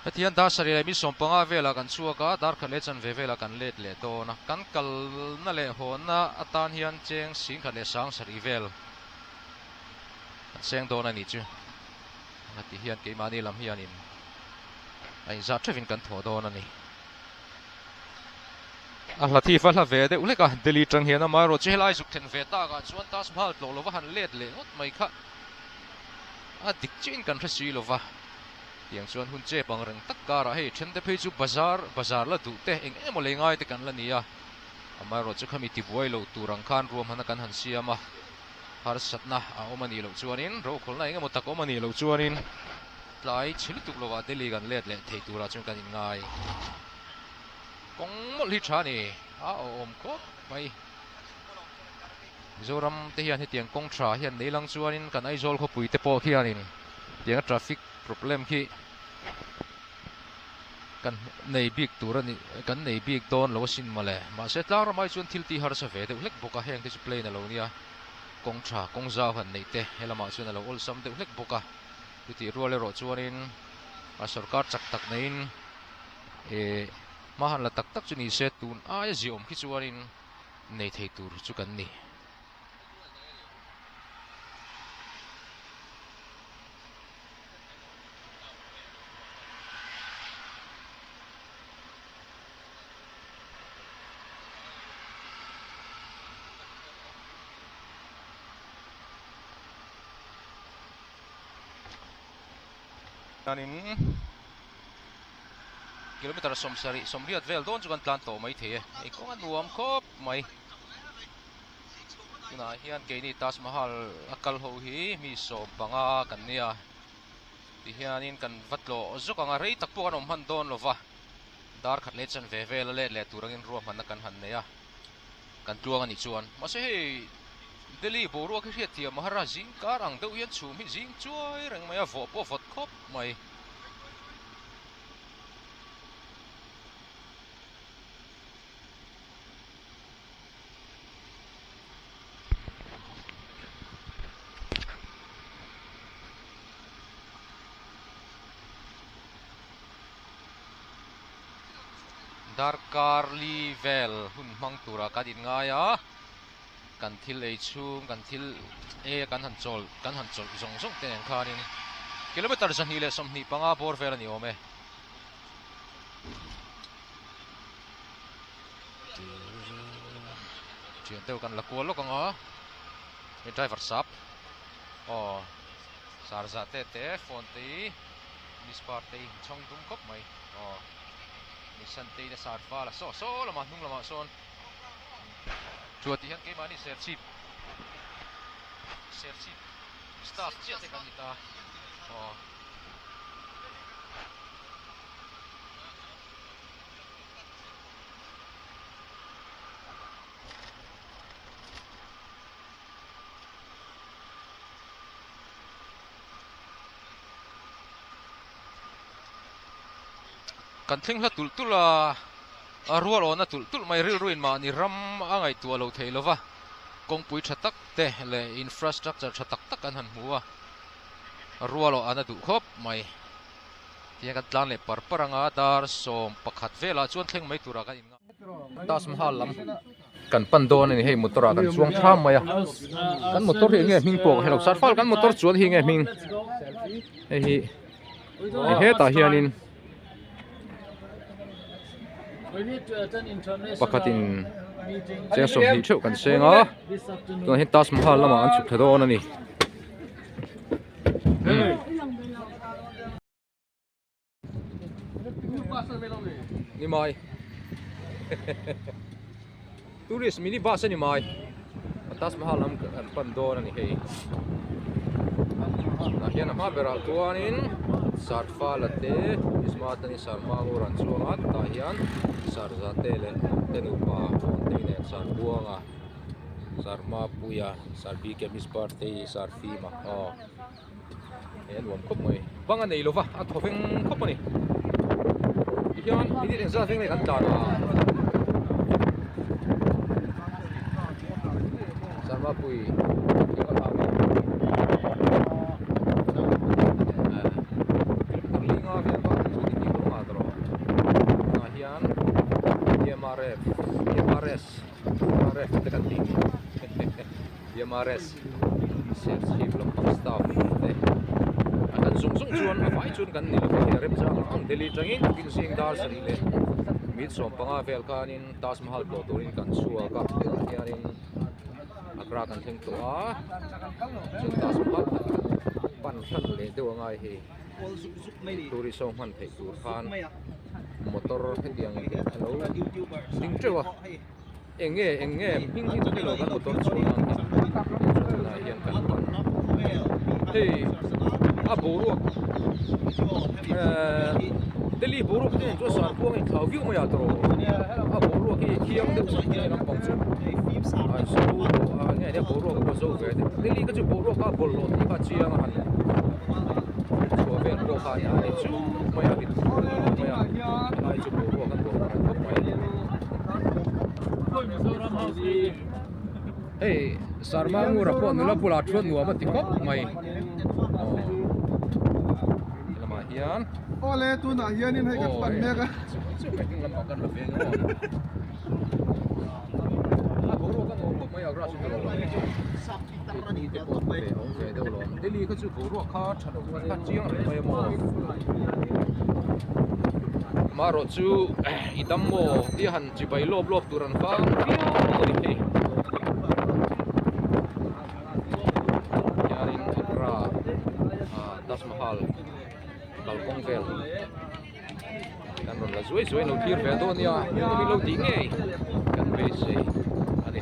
Heti hian dar sarih leh mi 15 velah kan chhuak a, dar khat leh chanve velah kan let leh dawn a. Kan kalna leh hawnna atan hian cheng singkhat leh sang sarih vel kan seng dawn a nih chu. Heti hian keimahni lam hianin a inzat theuhin kan thawh dawn a ni. A hla thif a hla ve deuh hlek a, Delhi tang hian amaherawh chu helai zuk then ve takah chuan Taj Mahal tlawh lova han let leh ngawt mai kha a dik chiahin kan hre si lova. Tiang chuan hun chep ang reng tak karah hei then te phei chu bazar bazar la duh te eng emaw lei ngai te kan la ni a, amaherawh chu khami tibuai lo tur ang khan ruahmanna kan han siam a, harsatna a awm a nih loh chuanin rokhawlna eng emaw tak awm a nih loh chuanin tlai chhe lutuk lovah Delhi kan let leh thei turah chuan kan inngai. Kawng mawlh hi tha a ni, a awhawm khawp mai. Mizoram te hian hetiang kawng tha hian nei lang chuanin kan Aizawl khawpui te pawh khianin tianga traffic problem khi kan nei bik tur a ni kan nei bik dawn lo asin mawle. Mahse tlang ramah hi chuan thil tih harsa ve deuh hlek bawk a, heng te chu plane a lo nia, kawng tha kawng zau han neih te he lamah chuan a lo awlsam deuh hlek bawk a. Chutih rual erawh chuanin a sorkar chak tak neiin eh hma han la tak tak chu ni se tun aia ziaawm khi chuanin nei thei tur chu kan ni. Chuanin kilometer 70 80 vel dawn chu kan tlan tawh mai thei e. Hei kawng a nuam khawp mai. Tunah hian keini Taj Mahal a kal ho hi mi 15 kan nia. Tihianin kan va tlawh zawk ang a, rei tak pawh kan awm hman dawn lova. Dar khat leh chanve vel a let leh tur angin ruahmanna kan han nei a. Kan tluang a nih chuan. Mahse hei Delhi boruak hi hriat thiam a har a, zing kar ang deuh hian chhum hi zing chuai reng mai a, vawh pawh vawt khawp mai. Darkar li vel hun hmang turah kan inngai a, kan thil ei chhung, kan thil ei a kan han chawl, kan han chawlh zawng zawng te nen khanin kilometer 225 bawr vel a ni awm e. Thian deuh kan la kual lawk ang a, hei driver sap aw sarza te te phone te hi miss par te hi chhawng dum khawp mai aw Nissan te in a sar fal a saw saw lamah hnung lamah sawn chuan ti hian keimahni serchhip serchhip staff chiah te kan ni ta aw. Kan thleng hla tulh tulh a, a rual awhna tulh tulh mai rilruin mahni ram a ngaihtuah lo thei lova, kawngpui tha tak te leh infrastructure tha tak tak an han hmu a, rual awh an a duh khawp mai. Tihian kan tlan leh par par anga dar 11 velah chuan thleng mai turah kan inngai. Taj Mahal lam kan pan dawn a ni hei motor ah kan chuang thlam mai a kan motor hi enge hming pawh ka hre lo sarfal kan motor chuan hi enge hming hei hi hetah hianin pakhatin cheng 20 theuh kan seng a tunah hian Taj Mahal lamah an chhuk thla dawn a ni. Ni mai Tourist mini bus a ni mai Taj Mahal lam kan pan dawn a ni hei tah hian a hma berah chuanin Sarfala te Isma te ni Sarma ngur an chuang a tah hian Sarza te leh te nupa Phone te nen Sarbuanga Sarmapuia Sarbike Miss Birthday Sarfima aw. He a nuam khawp mai bang a nei lova a thaw veng khawp a ni tihian minute engzat veng nge kan tlan a Sarmapui kilometer li nga vel bak chu ni bik. MRF MRS MRF te kan tih MRS Serchhip lampang staff te an han zung zung chuan a vai chuan kan ni lo hei a remchang ang ang Delhi atangin tukin zing dar sarih leh mit sawmpanga vel khanin Taj Mahal tlawh turin kan chhuak a tunah hianin Agra kan thleng tawh a chuan Taj Mahal pan hran leh deuh a ngai hei tourist ho hman theih tur khan motor hetiang a lo ding teuh a eng nge eng nge hming hi ka hrelo kan motor chhuah ang hi tunah hian kan pan hei a boruak ehh Delhi boruak te nen chuan sarkhuang a inthlau viau mai a tawh a boruak hi thiang deuh mai lampang chu a zo a nge nia boruak pawh a zo ve deuh Delhi kha chu boruak a bawlhhlawh tih kha a chiang a han chhuah vel pawh kha a ni chuk mai a rit mai a helai chu boruak a nuam ang khawp mai. Hei Sarma Ngura pawh nula bulah thuat nuam a ti khawp mai aw helamah hian Awle tunah hianin hei kan pan mek a. Chu mai ding lampang kan la veng aw. A boruak a nuam khawp mai a grass chu lo tui te pawh ve a awm ve deuh lo Delhi kha chu boruak kha tha lo kha chiang reng mai a maw. Marawh chu i dam maw tia han chibai lawp lawp tur an vang viau a ni hei. Hianin Agra Taj Mahal kalkawng vel kan rawn la zuai zuai lo thlir ve dawn nia hei lo tih ngei kan beisei a ni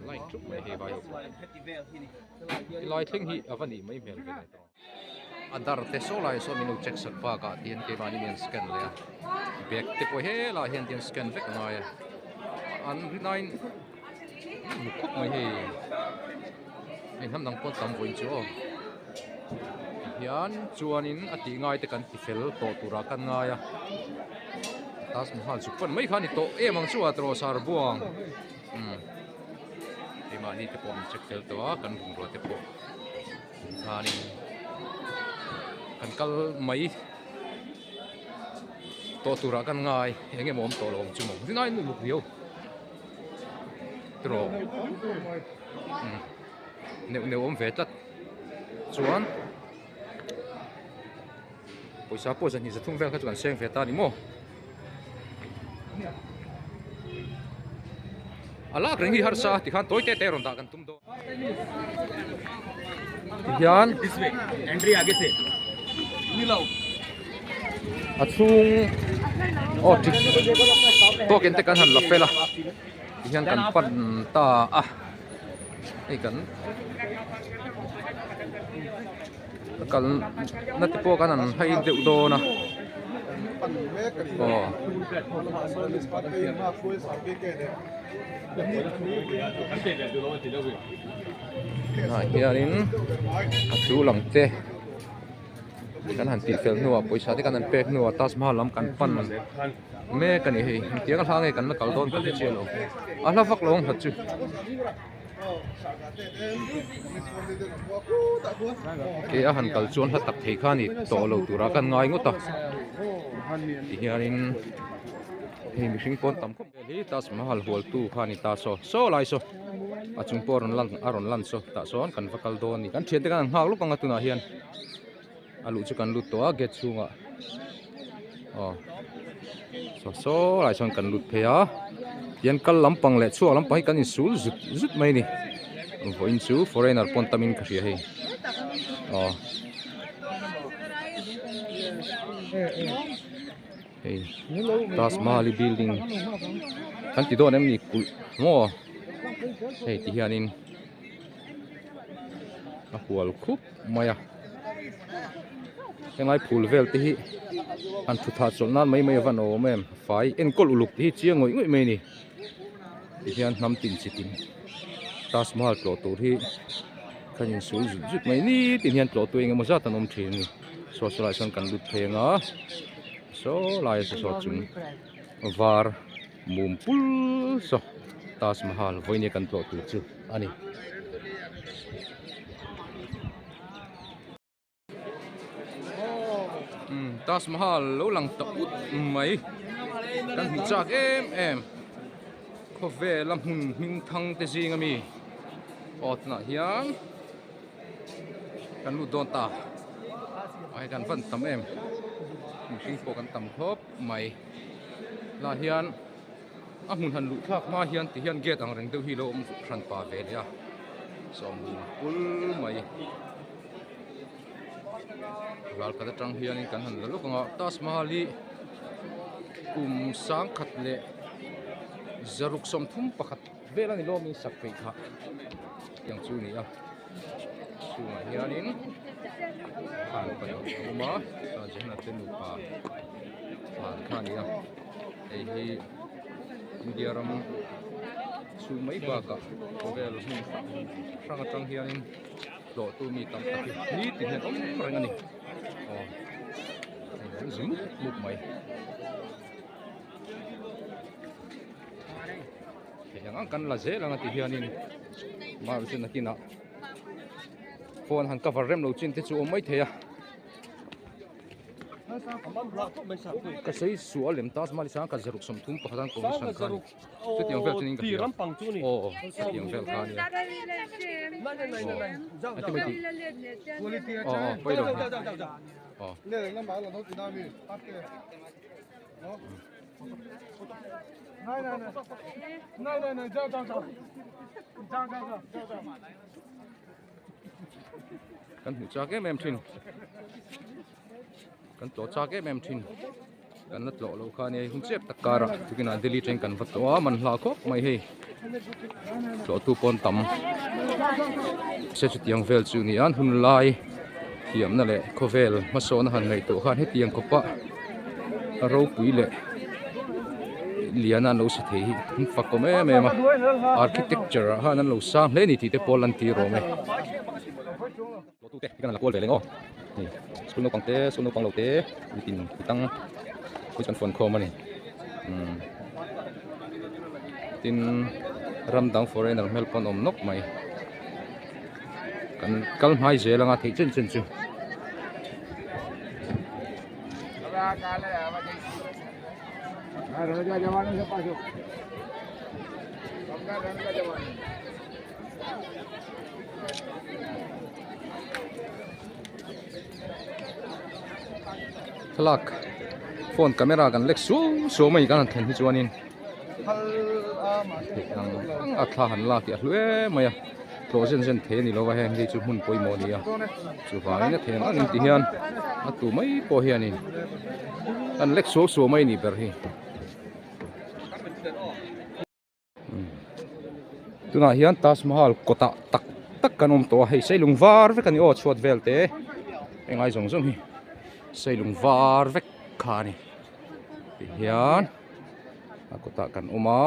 line thup mai hei vai ho pawh helai thleng hi a va nih mai hmel ve le a dar te saw lai sawn min lo check sak bakah tihian keimahni hian scan leh a bag te pawh helaiah hian tihian scan vek a ngai a an rinaiin hmu khawp mai hei hei hnam dang pawh tam vawiin chu aw tihian chuanin a tih ngai te kan ti fel tawh turah kan ngai a Taj Mahal chu pawn mai kha a ni tawh em ang chu a tawh sar buang umm keimahni te pawh min check fel tawh a kan bungrua te pawh khanin kan kal mai tawh turah kan ngai eng emaw awm tawh lo ang chu maw rinai nu luk riau tiraw umm neuh neuh awm ve tlat chuan pawisa pawh zahnih zathum vel kha chu kan seng ve ta a ni maw a lak reng hi harsa tikhan tawi te te rawn dah kan tum dawn tihian a chhung aw tik tawkin te kan han la fel a tihian kan pan ta a hei kan kal na te pawh kan han hai deuh dawn a aw. Tunah hianin a chu lang te kan han tih fel hnuah pawisa te kan han pek hnuah Taj Mahal lam kan pan mek a ni hei engtiang a hla nge kan la kal dawn ka hre chiah lo a hla vak lo ang hlat chu. Ke a han kal chuan hla tak thei kha a ni tawh lo turah kan ngai ngawt a tihianin hei mihring pawn tam khawp vel hi Taj Mahal hual tu kha a ni ta saw saw lai saw a chung pawh a rawn lan a rawn lan saw tah sawn kan va kal dawn a ni kan thiante khan an nghak lawk ang a tunah hian a luh chu kan lut tawh a gate chhungah aw saw saw lai sawn kan lut phei a tihian kal lampang leh chhuak lampang hi kan insul zut zut mai a ni vawiin chu foreigner pawn tamin ka hria hei aw hei Taj Mahal building kan ti dawn em ni kulh maw hei ti hianin a hual khup mai a henglai phul vel te hi han thut hah chawlh nan mai mai a van awm em fai enkawl uluk te hi chiang ngawih ngawih mai a ni tihian hnam tin chi tin Taj Mahal tlawh tur hi khan in sul zut zut mai nitin hian tlawh tu engemaw zat an awm thin a ni saw saw lai sawn kan lut phei anga saw lai saw saw chung var mum pul saw Taj Mahal vawinia kan tlawh tur chu a ni. Taj Mahal lo lang ta ut mai. Kan hmu chak em em khawvela hmun hming thang te zing ami aw tunah hian kan lut dawn ta ah hei kan van tam em mihring pawh kan tam khawp mai lah hian a hmun han luh thlak hma hian ti hian gate ang reng deuh hi lo awm hran pa ve leh a sawmhnih pul mai. Ral khat atang hianin kan han la lawk ang a Taj Mahal hi kum sangkhat leh zaruk 31 vel a ni lawm in sak peih kha tiang chu a ni a chhungah hianin thlan pahnih a awm a Shah Jahan te nupa thlan kha a ni a hei hi India ram chhung mai bakah khawvel hmun hrang hrang atang hianin. Tlawhtu mi tam tak hi nitin hian awm reng a ni. Aw hei an zi mup mup mai. Hei ang ang kan la zel ang a ti hianin mar chu nakinah phone han cover rem lo chin te chu awm mai thei a. Ka sawi sual lem Taj Mahal hi sang khat zaruk 31 an commission kha a ni. Chutiang vel chuan in ka hria. Aw chutiang vel kha a nia. Aw a ti mai tih. Aw aw pawi lo. Aw. Kan hmuh chak em em thin. Kan tlawh chak em em thin. Kan la tlawh loh kha a nia hei hun chep tak karah tukinah Delhi train kan va tlawh a man hla khawp mai hei tlawh tu pawn tam se chutiang vel chu ni an hun lai thiamna leh khawvel hmasawn a han ngaihtuah khan hetiang khawpa a ropui leh lian a an lo sa thei hi an fakawm em em a architecture ah khan an lo sang hle a ni tih te pawh a lantir awm e. Tlawhtute hi kan la kual ve leng aw. Hei school naupang te school naupang lo te mitin mitang hi chuan phone khawm a ni. Umm tin ram dang foreigner hmel pawh an awm nawk mai. Kan kal hmai zel anga theih chen chen chu. Thlalak phone camera kan lek suau suau mai kan han thlen hi chuanin theih ang ang a thla han lak hi a hlu em mai a tlawh zen zen thei a ni lo va heng hi chu hmun pawimawh a ni a chuvangin a theih ang ang in ti hian a tu mai pawh hianin an lek suau suau mai a nih ber hi. Tunah hian Taj Mahal kawtah tak tak kan awm tawh a hei seilung var vek a ni aw chhuat vel te engai zawng zawng hi seilung var vek kha a ni tihian a kawtah kan awm a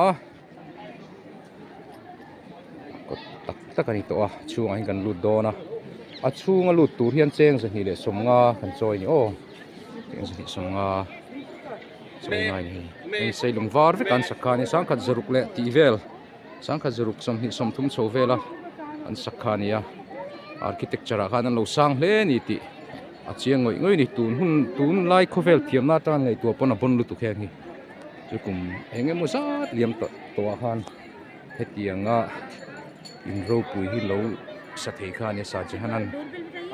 kawt tak tak a ni tawh a chhungah hian kan lut dawn a a chhunga lut tur hian cheng 250 kan chawi a ni aw cheng 250. Chawngai ni hei hei seilung var vek an sak kha a ni sangkhat zaruk leh tih vel sangkhat zaruk 20 30 chho vela an sak kha a ni a architecture ah khan an lo sang hle a ni tih a chiang ngawih ngawih a ni tun hun tun lai khawvel thiamna atanga ngaihtuah pawn a bawn lutuk heng hi chu kum eng emaw zat liam tawh tawh ah khan hetianga in ropui hi lo sa thei kha a ni a Shahjahan an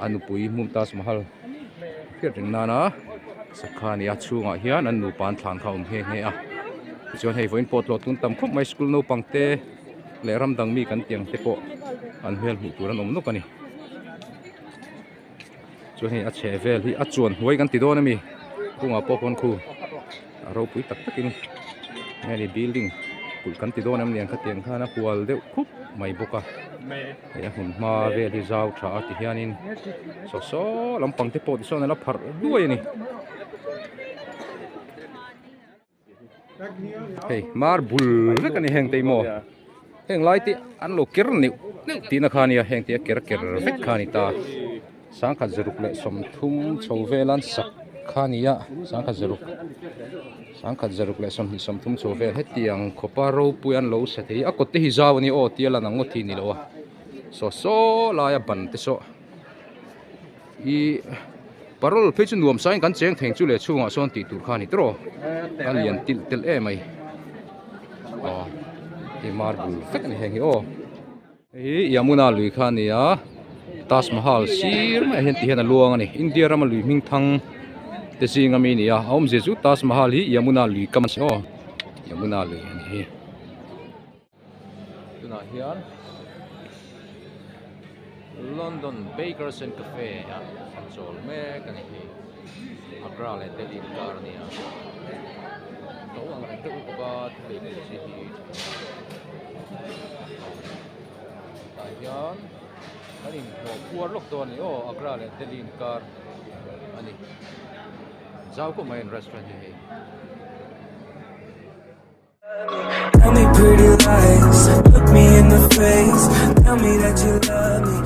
a nupui Mumtaz Mahal hriat reng nana sakha a ni a chhungah hian an nupa an thlan kha a awm nghe nghe a tichuan hei vawiin pawh tlawh tun tam khawp mai school naupang te leh ram dang mi kan tih ang te pawh an hmel hmuh tur an awm nawk a ni chuan hei a chheh vel hi a chuan hnuai kan ti dawn a mi kungah pawh khawn khu a ropui tak takin nge ni building kulh kan ti dawn em niang khatiang khan a hual deuh khup mai bawk a hei a hmun hma vel hi zau tha a ti hianin saw saw lampang te pawh tisawn a la pharh duai a ni hei marble vek a ni heng te hi maw heng lai te an lo ker neuh neuh tihna kha a nia heng te a ker ker vek kha a ni ta 130 chho vel an sak kha a ni a 130 130 chho vel hetiang khawpa ropui an lo sa thei a kawt te hi zau a ni aw tia lan ang ngawt hi a ni lo a saw saw laia ban te saw ihh. Parol phei chu nuam sain kan cheng theng chu leh chhungah sawn tih tur kha a ni tawh a lian tilh telh em mai aw hei marble vek a ni heng hi aw hei hi Yamuna lui kha a ni a Taj Mahal sir maiah hian ti hian a luang a ni India rama lui hming thang te zinga mi a ni a a awmzia chu Taj Mahal hi Yamuna lui kam a ni aw Yamuna lui a ni hi. Tunah hian London Bakers and Cafe ah an chawl mek a ni hi Agra leh Delhi inkar a ni a to ang reng deuh bawk a thil ei tur chi hi tah hian kan inhlawh puar lawk dawn a ni aw Agra leh Delhi inkar a ni zau khawp mai an restaurant hi hei. Tell me pretty lies, look me in the face. Tell me that you love me.